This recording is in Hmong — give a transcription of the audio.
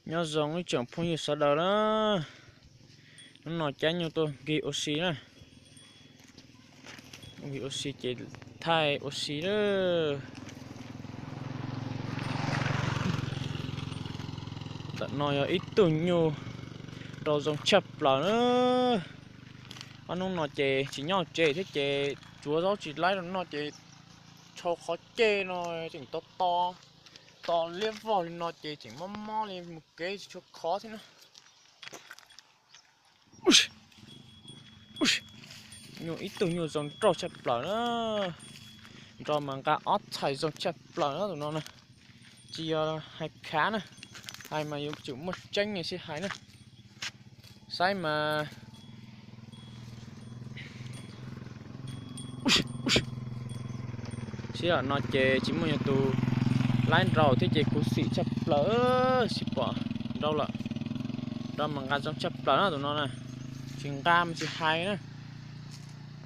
Nyob zoo ib tsoom phooj ywg sawv daws na, hnub no cab nyuj tuaj nkig ua si na, nkig ua si ces thaij ua si na. Ntawm no yog ib tug nyuj nrau zoo tshaj plaws na. Ob hnub no ces tsis nyob tsev thiab ces tsuav zaub tsis laib rau noj ces tshau qhov ceg no tseem to to, to liab vog li no ces tseem mob mob li mus kev tsis tshua khov thiab na. Nyuj ib tug nyuj zoo nraug tshaj plaws na, nrau mas nqa ob txhais zoo tshaj plaws na tus no na. Tsis yog hais khav na, hais mas yuav tsum muaj tseeb sib hais na. Saib mas sib lam no ces tsis muaj yog tus laib nrau thiab ces khuv xim tshaj plaws, tsis pom nrau lawm. Nrau mas nqa zoo tshaj plaws na tus no na, tsis nqa mas tsis hais na.